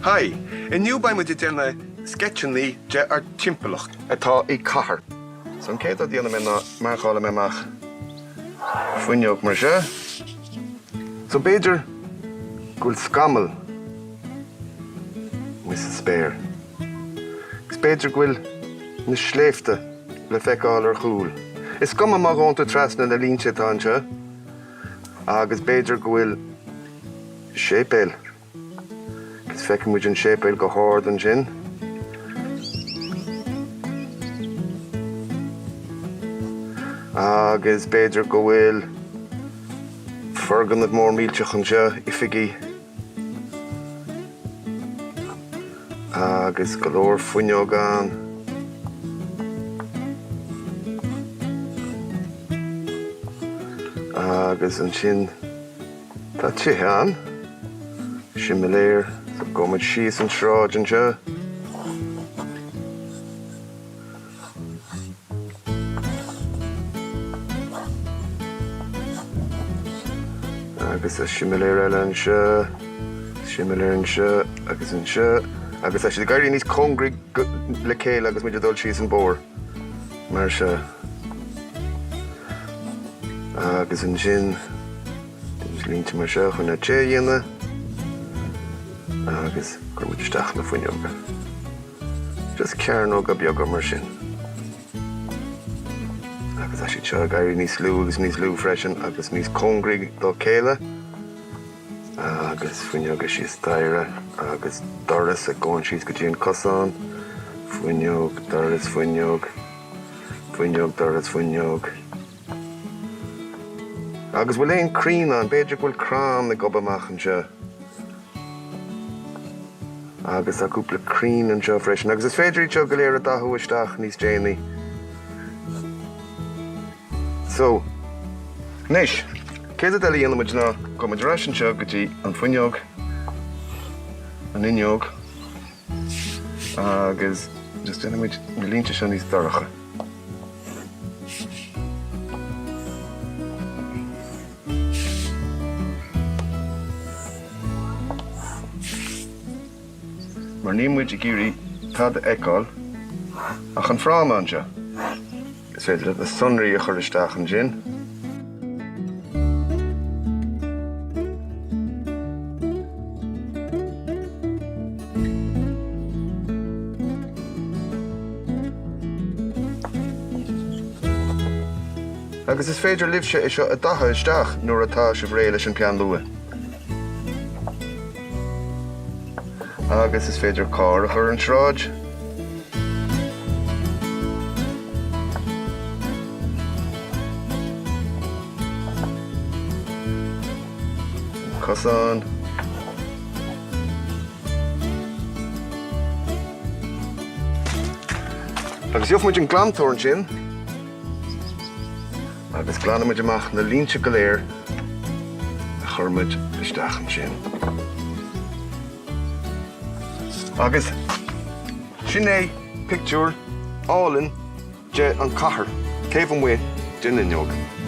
Hi! Inniu beidh muid ag déanamh sceitseanna de ár dtimpeallacht atá i cathair. So an chéad rud a dhéanfaidh mé ná marcálfaidh mé amach fuinneog mar seo. So b'fhéidir go bhfuil scamall amuigh sa spéir. Agus b'fhéidir go bhfuil na sléibhte le feiceáil ar chúl. Is cuma má ghabhann tú trasna na línte atá anseo. Agus b'fhéidir go bhfuil séipéal. Agus feicfidh muid an séipéal go hard ansin. Agus b'fhéidir go bhfuil foirgneamh mór millteach anseo, oifigí. Agus go leor fuinneog ann. Agus ansin tá tithe ann. Similéir. So gabhfaidh muid síos an tsráid anseo. Agus tá similéir eile anseo, similéir anseo agus anseo agus tá siad ag éirí níos cóngaraí le chéile agus muid ag dul síos an bóthar mar seo. Agus ansin línte mar seo chun na tithe a dhéanamh agus cuirfidh muid isteach na fuinneoga. Just cearnóga beaga mar sin. Agus tá siad seo ag éirí níos lú agus níos lú freisin agus níos cóngaraí dá chéile. Agus fuinneoga síos staighre agus doras ag gabháil síos go dtí an cosán. Fuinneog, doras, fuinneog, fuinneog, doras, fuinneog. Agus bhfuil aon crainn ann? B'fhéidir go bhfuil crann ag gobadh amach anseo. Agus tá cúpla crainn anseo freisin. Agus is féidir iad seo go léir a dathú isteach níos déanaí. So, anois, céad rud eile a dhéanfaidh muid ná gabhfaidh muid ar ais anseo go dtí an fuinneog, an fhuinneog, agus just déanfaidh muid na línte seo níos dorcha. Mar níl muid ag iarraidh tada a fheiceáil ach an fráma anseo. Is féidir leat na sonraí a chur isteach ansin. Agus is féidir libhse é seo a dathú isteach nuair atá sibh réidh leis an peann luaidhe. Agus is féidir carr a chur ar an sráid. Cosán. Agus gheobhaidh muid an glantóir ansin agus glanfaidh muid amach na línte go léir a chuir muid isteach ansin. Agus sin é pictiúr álainn de an cathair taobh amuigh den fhuinneog.